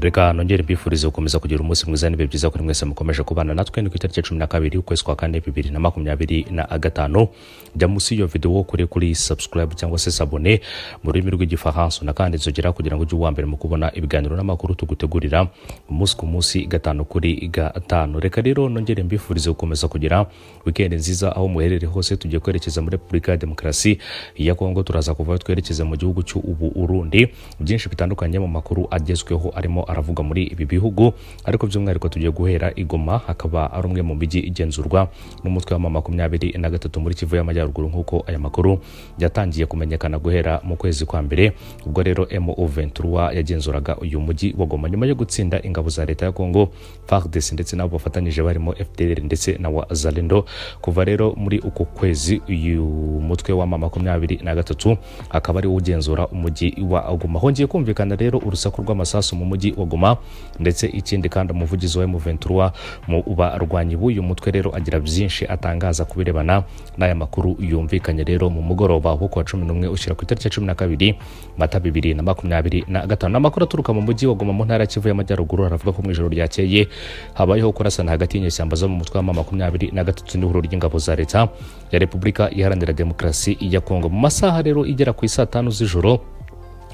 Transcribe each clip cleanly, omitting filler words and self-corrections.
Reka nongere mbifurize gukomeza kugira umunsi mwiza n'ibihe byiza kuri mwese mukomeje kubana natwe. Ni ku itariki ya 12 ukwezi kwa kane 2025. Jya munsi y'iyo video kuri subscribe cyangwa se s'abonner mu rurimi rw'Igifaransa, na kandi inzogera, kugira ngo ujye uwa mbere mu kubona ibiganiro n'amakuru tugutegurira umunsi ku munsi, gatanu kuri gatanu. Reka rero nongere mbifurize gukomeza kugira weekend nziza aho muherereye hose. Tugiye kwerekeza muri Repubulika ya Demokarasi ya Kongo, turaza kuvayo twerekeza mu gihugu cy'u Burundi. Byinshi bitandukanye mu makuru agezweho arimo aravuga muri ibi bihugu, ariko by'umwihariko tugiye guhera i Goma, hakaba ari umwe mu mijyi igenzurwa n'umutwe wa 23 muri Kivu y'Amajyaruguru, nk'uko aya makuru yatangiye kumenyekana guhera mu kwezi kwa mbere, ubwo rero M23 yagenzuraga uyu mujyi wa Goma nyuma yo gutsinda ingabo za leta ya Kongo, FARDC, ndetse n'abo bafatanyije barimo FDLR ndetse na Wazalendo. Kuva rero muri uko kwezi, uyu mutwe wa 23 akaba ari wo ugenzura umujyi wa Goma. Hongeye kumvikana rero urusaku rw'amasasu mu mujyi wa Goma, ndetse ikindi kandi umuvugizi wa M23 mu barwanyi b'uyu mutwe rero agira byinshi atangaza ku birebana n'aya makuru yumvikanye rero mu mugoroba wo kuwa 11 ushyira ku itariki ya 12 Mata 2025. Amakuru aturuka mu mujyi wa Goma mu ntara ya Kivu y'Amajyaruguru aravuga ko mu ijoro ryakeye habayeho kurasana hagati y'inyeshyamba zo mu mutwe wa 23 n'ihuriro ry'ingabo za leta ya Repubulika Iharanira Demokarasi ya Kongo. Mu masaha rero igera ku isaa 5 z'ijoro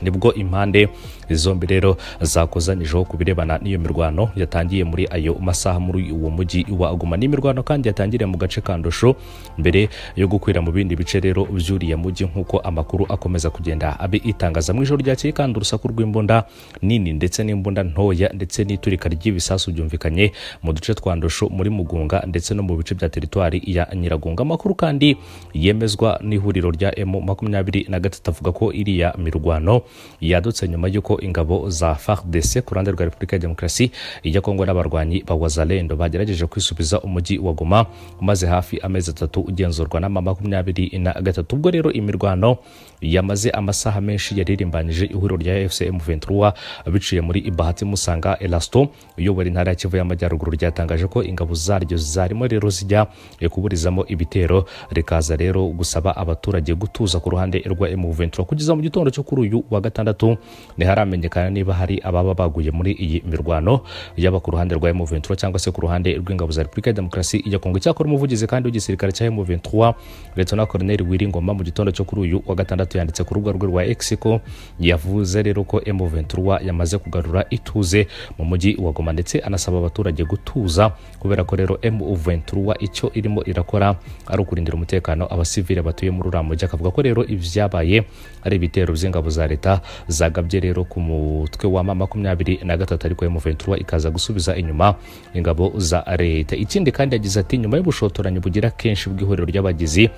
nibwo impande zombi rero zakozanyijeho ku birebana n'iyo mirwano yatangiye muri ayo masaha muri uwo mujyi wa Goma. N'imirwano kandi yatangiriye mu gace ka Ndosho mbere yo gukwira mu bindi bice rero by'uriya mujyi, nk'uko amakuru akomeza kugenda abe itangaza. Mu ijoro ryakeye kandi urusaku rw'imbunda nini ndetse n'imbunda ntoya ndetse n'iturika ry'ibisasu byumvikanye mu duce twa Ndosho, muri Mugunga ndetse no mu bice bya teritwari ya Nyiragongo. Amakuru kandi yemezwa n'ihuriro rya M23 avuga ko iriya mirwano yadutse nyuma y'uko ingabo za FARDC ku ruhande rwa Repubulika ya Demokarasi ya Kongo n'abarwanyi ba Wazalendo bagerageje kwisubiza umujyi wa Goma umaze hafi amezi 3 ugenzurwa n'ama 23. Ubwo rero imirwano yamaze amasaha menshi yaririmbanyije ihuriro rya AFC M23 biciye muri Bahati Musanga Erasto uyobora intara ya Kivu y'Amajyaruguru, ryatangaje ko ingabo zaryo zarimo rero zijya kuburizamo ibitero, rikaza rero gusaba abaturage gutuza ku ruhande rwa M23. Kugeza mu gitondo cyo kuri uyu wa gatandatu ntiharamenyekana niba hari ababa baguye muri iyi mirwano, yaba ku ruhande rwa M23 cyangwa se ku ruhande rw'ingabo za Repubulika ya Demokarasi ya Kongo. Icyakora umuvugizi kandi w'igisirikare cya M23, Lieutenant Colonel Willy Ngoma, mu gitondo cyo kuri uyu wa gatandatu yanditse ku rubuga rwe rwa X ko yavuze rero ko M23 yamaze kugarura ituze mu mujyi wa Goma, ndetse anasaba abaturage gutuza kubera ko rero M23 icyo irimo irakora ari ukurindira umutekano abasivile batuye muri uriya mujyi. Akavuga ko rero ibyabaye ari ibitero by'ingabo za leta zagabye rero ku mutwe wa 23, ariko M23 ikaza gusubiza inyuma ingabo za leta. Ikindi kandi yagize ati: "Nyuma y'ubushotoranyi bugira kenshi bw'ihuriro ry'abagizi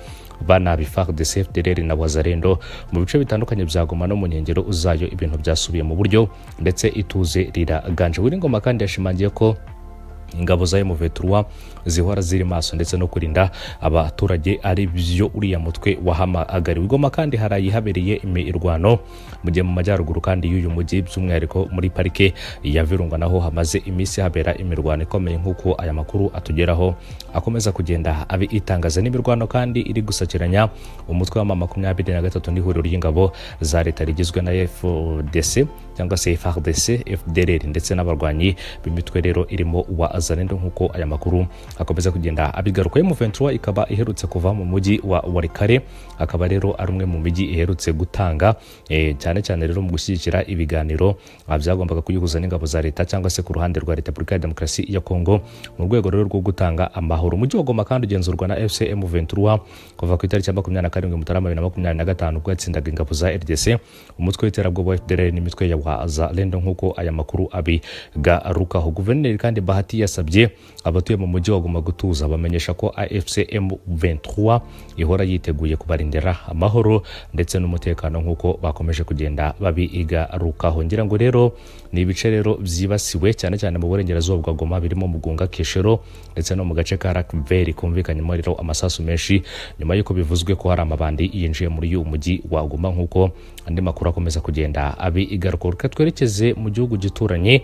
ba nabi FARDC, FDLR na Wazalendo mu bice bitandukanye bya Goma no mu nkengero zayo, ibintu byasubiye mu buryo ndetse ituze riraganje." Willy Ngoma kandi yashimangiye ko ingabo za M23 zihora ziri maso ndetse no kurinda abaturage ari byo uriya mutwe wahamagariwe. Goma kandi haraye habereye imirwano, mu gihe mu majyaruguru kandi y'uyu mujyi, by'umwihariko muri parike ya Virunga, naho hamaze iminsi habera imirwano ikomeye, nk'uko aya makuru atugeraho akomeza kugenda abi itangaza. N'imirwano kandi iri gusakiranya umutwe wa 23 n'ihuriro ry'ingabo za leta rigizwe na FDC cyangwa se FARDC, FDLR ndetse n'abarwanyi b'imitwe rero irimo wa Wazalendo, nk'uko aya makuru akomeza kugenda abigaruka. M23 ikaba iherutse kuva mu mujyi wa Walikale, akaba rero ari umwe mu mijyi iherutse gutanga, cyane cyane rero mu gushyigikira ibiganiro byagombaga kuyihuza n'ingabo za leta cyangwa se ku ruhande rwa Repubulika ya Demokarasi ya Kongo mu rwego rero rwo gutanga amahoro. Umujyi wa Goma kandi ugenzurwa na AFC M23 kuva ku itariki ya 27 Mutarama 2025, ubwo yatsindaga ingabo za RDC, umutwe w'iterabwoba wa FDLR n'imitwe ya Wazalendo, nk'uko aya makuru abigarukaho. Guverineri kandi Bahati yasabye abatuye mu mujyi wa Goma gutuza, bamenyesha ko AFC M23 ihora yiteguye kubarindira amahoro ndetse n'umutekano, nk'uko bakomeje kugenda babigarukaho. Ngira ngo rero ni ibice rero byibasiwe cyane cyane mu burengerazuba bwa Goma, birimo Mugunga, Keshero ndetse no mu gace ka Lac Vert, kumvikanyemo rero amasasu menshi nyuma y'uko bivuzwe ko hari amabandi yinjiye muri uyu mujyi wa Goma, nk'uko andi makuru akomeza kugenda abigaruka. Reka twerekeze mu gihugu gituranye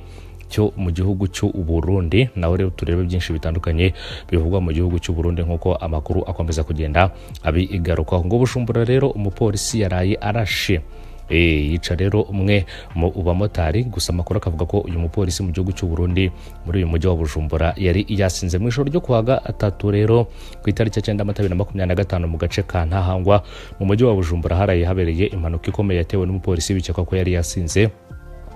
cyo mu gihugu cy'u Burundi, naho rero turebe byinshi bitandukanye bivugwa mu gihugu cy'u Burundi, nk'uko amakuru akomeza kugenda abigarukaho. Ngo Bujumbura rero umupolisi yaraye arashe Yica rero umwe mu bamotari. Gusa amakuru akavuga ko uyu mupolisi mu gihugu cy'u Burundi, muri uyu mujyi wa Bujumbura, yari yasinze. Mu ijoro ryo kuwa gatatu rero, ku itariki ya 9 Mata 2025, mu gace ka Ntahangwa mu mujyi wa Bujumbura, haraye habereye impanuka ikomeye yatewe n'umupolisi bikekwa ko yari yasinze,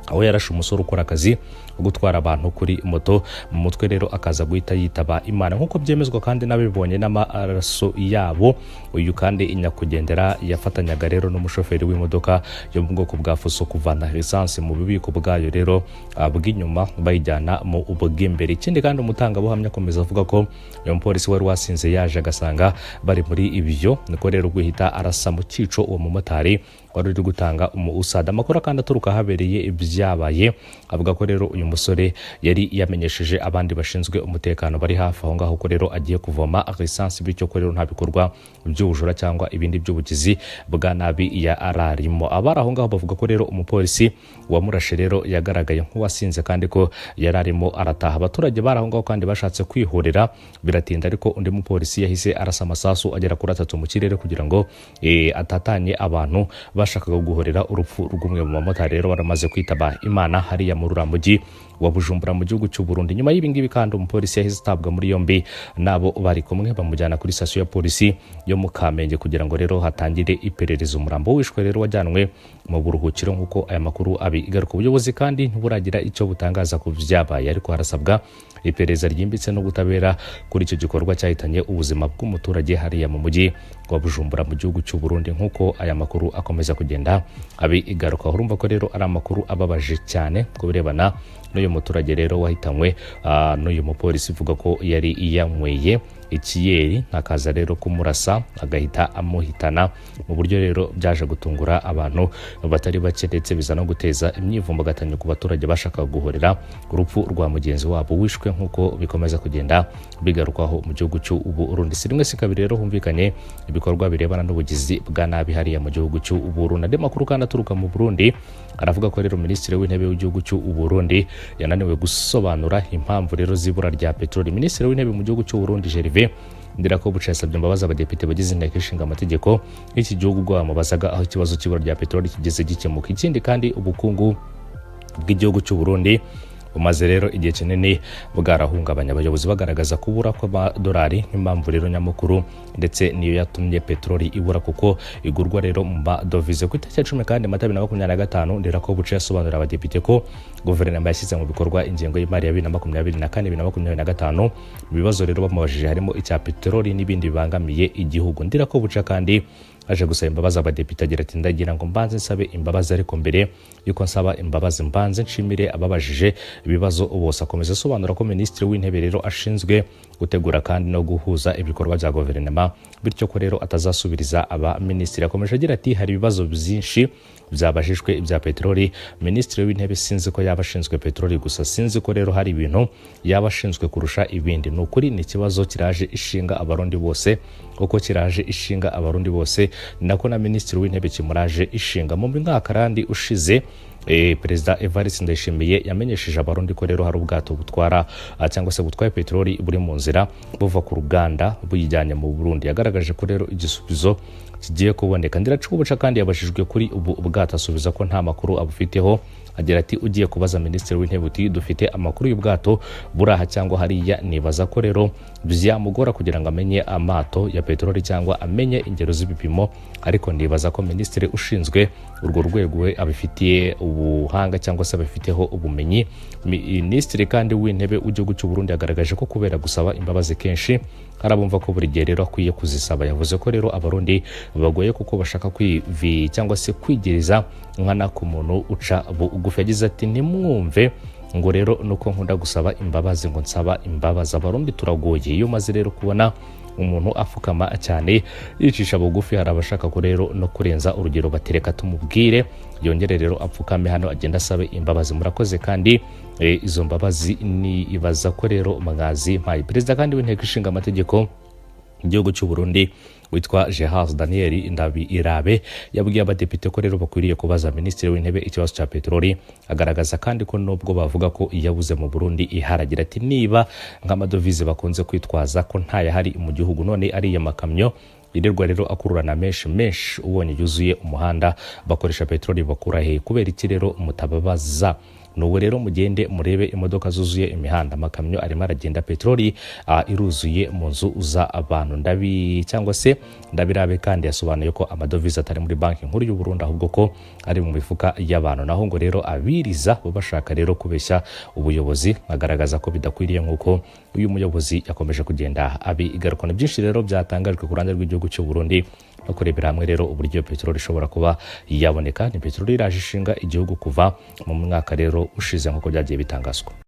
aho yarashe umusore ukora akazi ko gutwara abantu kuri moto mu mutwe, rero akaza guhita yitaba Imana, nk'uko byemezwa kandi n'abibonye n'amaraso yabo. Uyu kandi nyakwigendera yafatanyaga rero n'umushoferi w'imodoka yo mu bwoko bwa fuso kuvana lisansi mu bubiko bwayo rero bw'inyuma bayijyana mu bw'imbere. Ikindi kandi, umutangabuhamya akomeza avuga ko uyu mupolisi wari wasinze yaje agasanga bari muri ibyo, niko rero guhita arasa mu cyico uwo mumotari wari uri gutanga umusada. Amakuru kandi aturuka ahabereye ibyabaye avuga ko rero uyu musore yari yamenyesheje abandi bashinzwe umutekano bari hafi aho ngaho ko rero agiye kuvoma lisansi, bityo ko rero nta bikorwa by'ubujura cyangwa ibindi by'ubugizi bwa nabi yararimo. Abari aho ngaho bavuga ko rero umupolisi wamurashe rero yagaragaye nk'uwasinze kandi ko yari arimo arataha. Abaturage bari aho ngaho kandi bashatse kwihorera biratinda, ariko undi mupolisi yahise arasa amasasu agera kuri atatu mu kirere kugira ngo atatanye abantu bashakaga guhorera urupfu rw'umwe mu bamotari rero baramaze kwitaba Imana hariya muri uriya mujyi wa Bujumbura mu gihugu cy'u Burundi. Nyuma y'ibi ngibi kandi, umupolisi yahise atabwa muri yombi n'abo bari kumwe, bamujyana kuri sitasiyo ya polisi yo mu Kamenge kugira ngo rero hatangire iperereza. Umurambo wishwe rero wajyanwe mu buruhukiro, nk'uko aya makuru abigaruka. Ubuyobozi kandi ntiburagira icyo butangaza ku byabaye, ariko harasabwa iperereza ryimbitse n'ubutabera kuri icyo gikorwa cyahitanye ubuzima bw'umuturage hariya mu mujyi wa Bujumbura mu gihugu cy'u Burundi, nk'uko aya makuru akomeza kugenda abigaruka. Urumva ko rero ari amakuru ababaje cyane ku birebana n'uyu muturage rero wahitanywe n'uyu mupolisi uvuga ko yari yanyweye ikiyeri, akaza rero kumurasa agahita amuhitana, mu buryo rero byaje gutungura abantu batari bake, ndetse biza no guteza imyivumbagatanyo ku baturage bashakaga guhorera urupfu rwa mugenzi wabo wishwe, nk'uko bikomeza kugenda bigarukwaho mu gihugu cy'u Burundi. Si rimwe si kabiri rero humvikanye ibikorwa birebana n'ubugizi bwa nabi hariya mu gihugu cy'u Burundi. Andi makuru kandi aturuka mu Burundi aravuga ko rero Minisitiri w'Intebe w'igihugu cy'u Burundi yananiwe gusobanura impamvu rero z'ibura rya peteroli. Minisitiri w'Intebe mu gihugu cy'u Burundi, Gervais Ndirakobuca, yasabye imbabazi abadepite bagize Inteko Ishinga Amategeko y'iki gihugu ubwo bamubazaga aho ikibazo cy'ibura rya peteroli kigeze gikemuka. Ikindi kandi, ubukungu bw'igihugu cy'u Burundi bumaze rero igihe kinini bwarahungabanya, abayobozi bagaragaza kubura kw'amadolari nk'impamvu rero nyamukuru, ndetse niyo yatumye peteroli ibura kuko igurwa rero mu madovize. Ku itariki ya 10 kandi Mata 2025, Ndirakobuca yasobanurira abadepite ko guverinoma yashyize mu bikorwa ingengo y'imari ya 2024 2025. Mu bibazo rero bamubajije harimo icya peteroli n'ibindi bibangamiye igihugu. Ndirakobuca kandi aje gusaba imbabazi abadepite, agira ati: "Ndagira ngo mbanze nsabe imbabazi, ariko mbere yuko nsaba imbabazi mbanze nshimire ababajije ibibazo bose." Akomeza asobanura ko Minisitiri w'Intebe rero ashinzwe gutegura kandi no guhuza ibikorwa bya guverinoma, bityo ko rero atazasubiriza aba minisitiri. Akomeje agira ati: "Hari ibibazo byinshi byabajijwe ibya peteroli. Minisitiri w'Intebe sinzi ko yaba ashinzwe peteroli gusa, sinzi ko rero hari ibintu yaba ashinzwe kurusha ibindi. Ni ukuri ni ikibazo kiraje ishinga Abarundi bose. Uko kiraje ishinga Abarundi bose, ni nako na Minisitiri w'Intebe kimuraje ishinga." Mu mwaka randi ushize, Perezida Evariste Ndayishimiye yamenyesheje Abarundi ko rero hari ubwato butwara cyangwa se butwaye peteroli buri mu nzira buva ku ruganda buyijyanye mu Burundi. Yagaragaje ko rero igisubizo kigiye kuboneka. Ndiracubuca kandi yabajijwe kuri ubu bwato, asubiza ko nta makuru abufiteho. Agira ati: "Ugiye kubaza Minisitiri w'Intebe uti dufite amakuru y'ubwato buri aha cyangwa hariya, nibaza ko rero byamugora kugira ngo amenye amato ya peteroli cyangwa amenye ingero z'ibipimo, ariko nibaza ko minisitiri ushinzwe urwo rwego we abifitiye ubuhanga cyangwa se abifiteho ubumenyi." Minisitiri kandi w'Intebe w'igihugu cy'u Burundi yagaragaje ko kubera gusaba imbabazi kenshi, hari abumva ko buri gihe rero akwiye kuzisaba. Yavuze ko rero Abarundi bagoye kuko bashaka kwivi cyangwa se kwigiriza nkana ku muntu uca bugufi. Yagize ati: "Ntimwumve ngo rero nuko nkunda gusaba imbabazi ngo nsaba imbabazi. Abarundi turagoye. Iyo umaze rero kubona umuntu apfukama cyane, yicisha bugufi, hari abashaka ko rero no kurenza urugero, batereka tumubwire yongere rero apfukame hano, agenda asabe imbabazi. Murakoze kandi izo mbabazi nibaza ko rero mwazi mpaye." Perezida kandi w'Inteko Ishinga Amategeko igihugu cy'u Burundi witwa Gerard Daniel Ndabirabe yabwiye abadepite ko rero bakwiriye kubaza Minisitiri w'Intebe ikibazo cya peteroli. Agaragaza kandi ko nubwo bavuga ko iyabuze mu Burundi iharagira, ati: "Niba nk'amadovize bakunze kwitwaza ko ntayahari mu gihugu, none ariya makamyo Yirirwa rero akururana menshi menshi, ubonye yuzuye umuhanda. Bakoresha peteroli bakura he? Kubera iki rero mutababaza? Nubu rero mugende murebe imodoka zuzuye imihanda, amakamyo arimo aragenda, peteroli iruzuye mu nzu z'abantu. Ndabi cyangwa se Ndabirabe kandi yasobanuye ko amadovize atari muri Banki Nkuru y'u Burundi, ahubwo ko ari mu mifuka y'abantu. Naho ngo rero abiriza bo bashaka rero kubeshya ubuyobozi, agaragaza ko bidakwiriye, nk'uko uyu muyobozi yakomeje kugenda abigarukana. Byinshi rero byatangajwe ku ruhande rw'igihugu cy'u Burundi, no kurebera hamwe rero uburyo peteroli ishobora kuba yaboneka. Ni peteroli iraje ishinga igihugu kuva mu mwaka rero ushize, nk'uko byagiye bitangazwa.